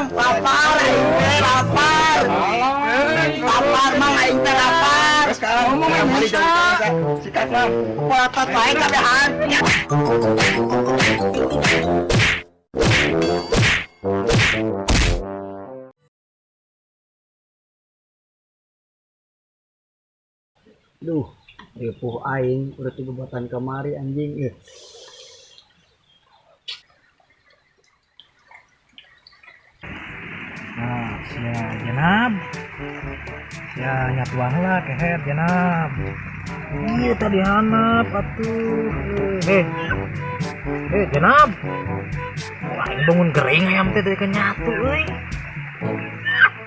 Mang, lapar aing teh, lapar. Lapar, Mang, aing teh lapar. Sekarang ngomong yang bisa. Sikat, Mang. Polotot wae kabehan. Duh, ripuh aing udah tiga kamari anjing. Eh. Nah, sia Jenab. Sia nyatuan lah keher Jenab. Iya tadi hanap atuh. Eh. Eh Jenab. Wah, aing bangun gering ayam teh teh nyatu euy.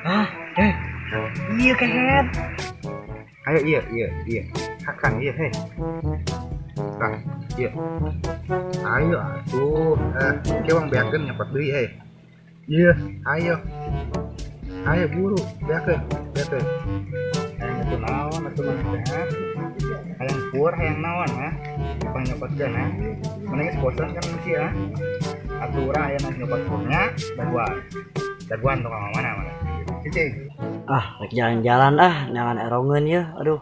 Ah, eh. Iya keher. Ayo, iya. Kakang, iya, hei. Tah, iya. Ayo atuh. Eh, ke wang beakeun nyopot deui, hei. Iya, ayo. Ayo buru, beakeun, beakeun. Hayang atuh naon atuh mah teh, ha? Hayang pur, hayang naon, ha? Pang nyopotkeun, ha? Mana geus bosan kan sih, ha? Atuh urang aya nu nyopot purnya, daguan. Daguan tuh mana mana. Cicing. Ah, rek jalan-jalan ah, jangan erongan ya. Aduh.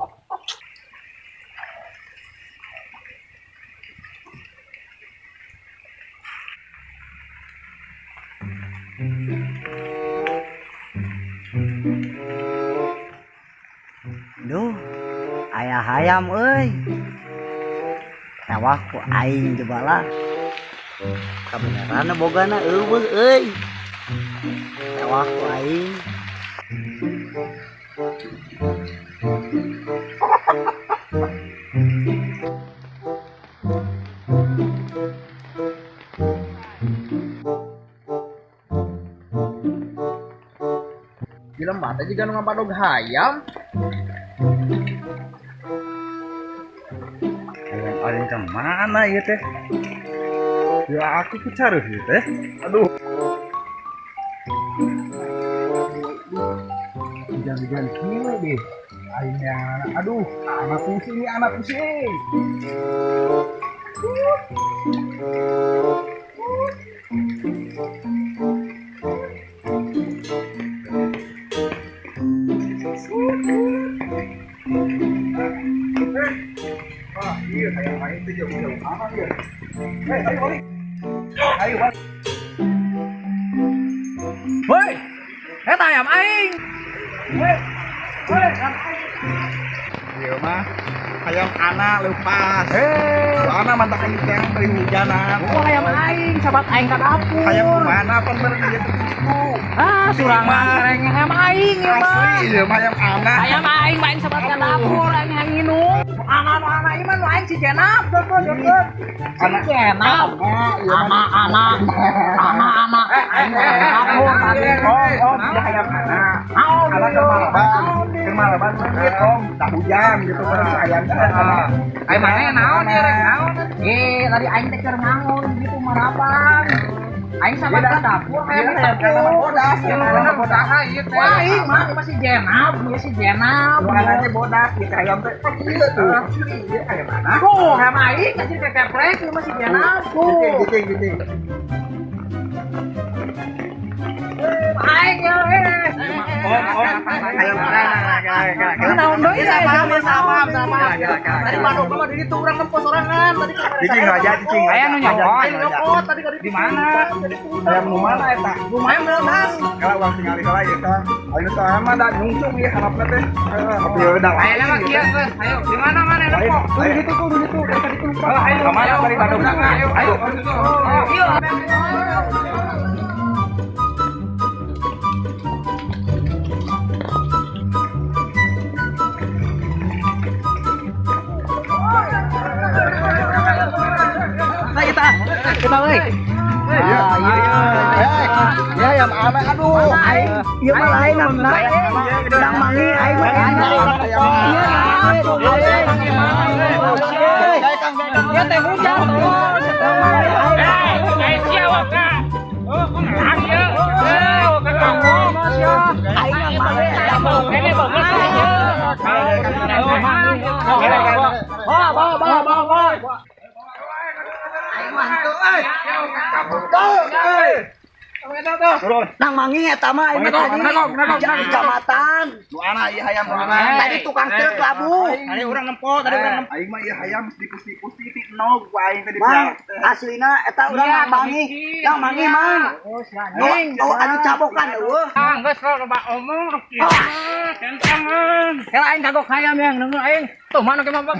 Duh, aya hayam euy. Tewak ku aing coba lah. Kabeneran bogana euweuh euy. Tewak ku aing. Jelema teh jiga nu ngabadog hayam. Hayam aing ka mana ieu teh? Ya aku ku careuh ieu teh. Aduh. Hujan-hujan kieu deh. Aing yang aduh, anak pusing nih, anak pusing. Wah, iya hayam aing teh jauh-jauh amat ya. Hei, ayo balik. Ayo balik. Woi. Eta ayam aing. Woi. Woi, ayam aing. Ieu mah hayam anak leupas. Hei. Soalna mantak aing teh bari hujanan. Oh, ayam aing, sahabat aing ka dapur. Hayam mana pan bener ieu teh ku. Ah, surangan sereng ayam aing ieu mah. Asli ieu mah hayam anak. Ayam aing mah aing sahabat ka dapur, aing yang nginum. Anak nu anak ieu mah nu aing si Jenab, deukeut deukeut. Si Anak. Jenab. Ieu mah Anak anak anak anak. Dapur tadi. Om, om, dia hayam anak. Naon Anak ieu? keur malaban, keur malaban sakit om, tak hujan gitu bareng si ayam teh. Aing mana naon ieu rek naon? Eh, tadi aing teh keur ngangon gitu marapan. Aing sahabat ka dapur Iya, hayam hayam anak mah bodas, Iya, hayam anak mah bodas. ieu teh. Wah, aing mah masih Jenab, ieu si Jenab. Nu anaknya bodas, gitu hayam teh. Kan ieu tuh, ieu hayam anak. Tuh, hayam aing kasih kekeprek ieu masih Jenab tuh. Cicing, cicing, cicing. Aing ya eh. Om, om, hayam anak. Ini naon deui? Salah paham, salah paham, salah paham. Tadi Tadi manuk mah di ditu urang nempo sorangan tadi ka Cicing aja, cicing. Aya nu nyokot. Aing nyokot tadi ka Di mana? Hayam nu mana eta? Lumayan Mas. Kalau uang tinggal heula ieu teh. Aing soalnya mah da nyungcung ieu harapna teh. Tapi udah Ayo lah kieu geus. Ayo, di mana mana nempo? Tuh di situ tuh, di situ. Dari tadi tuh lupa. Ayo, kemana tadi badogna? Ayo, ayo. Ayo. Nah, kita kita euy. Iya, iya. Ya, hayam anak aduh. Aing ieu mah lain nah. Urang mangi aing mah. Iya, Ya teh hujan tuh. Eh, eh sia waka. Oh, kok ngelang ieu? Eh, waka kampung. Aing mah mangi Kene bogor ieu. Bawa, bawa, bawa, bawa, bawa. Aing mah henteu euy. eta tuh. Turun. Nang mangi eta mah aing mah Nagok, tadi. nagok, nagok, Di nagok. kecamatan. Nu ana ieu hayam nu ana. Tadi tukang truk labu. Tadi urang nempo, tadi urang nempo. Aing mah ieu hayam dikusti-kusti ti nog ku aing tadi. Mang, aslina eta urang Iya, nang mangi. mikir. Nang mangi, Mang. Oh, Nu nu anu cabokan eueuh. Ah, geus loba omong rek kieu mah, tentangan. Kela aing kagok hayam yang nunggu aing. Tuh mana ke mah.